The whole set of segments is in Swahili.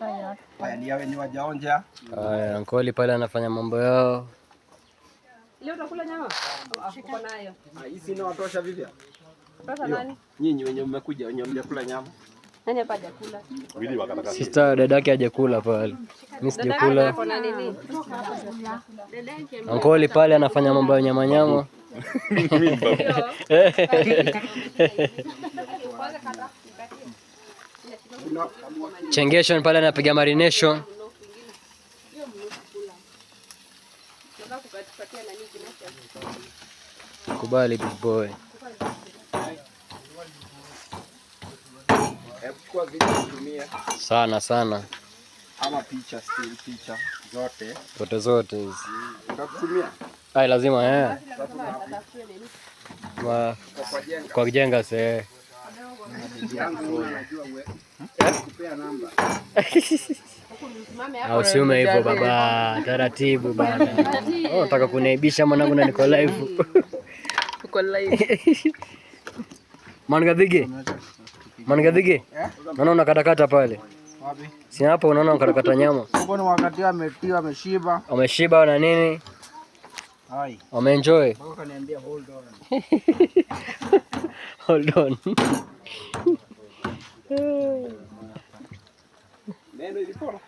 Haya ni wenye wajaonja. Haya, Ankoli pale anafanya mambo yao. Leo utakula nyama? Uko nayo. Hizi inawatosha vipi? Sasa nani? Nyinyi wenye mmekuja wenye mjakula nyama. Nani hapa hajakula? Sister dadake hajakula pale. Mimi sijakula. Ako na nini? Ankoli pale anafanya mambo ya nyama nyama. Chengeshon pale anapiga marination. Kubali big boy. Chukua video utumie Sana sana. ama picha, still picha zote. Zote zote hizi. Utakutumia Ai lazima eh. Ma, kwa kujenga se. yangu unajua wewe. Kupea namba. Na usiume hivyo baba, taratibu bana. Oh, nataka kuniaibisha mwanangu na niko live. Uko live. Mangadhige. Mangadhige. Naona unakatakata pale. Wapi? Si hapo unaona unakatakata nyama. Huko ni wakati ametiwa ameshiba. Wameshiba na nini? Hai. Wameenjoy. Mpaka kaniambia hold on. Hold on. Neno ilipona.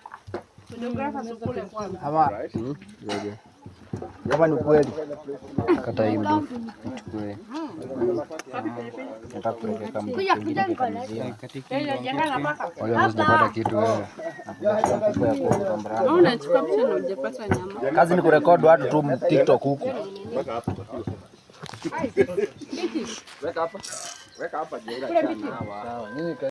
Hapa kama ni kweli Kata hii mdofu. Chukue. nataka kupeleka mtu mwingine kukamzia. Wale wanapata kitu wewe. Kubwa ya kuuza mbrand. Wewe unachukua picha na hujapata nyama. Kazi ni kurekodi watu tu TikTok huku. Weka hapa. Weka hapa jenga chana hawa.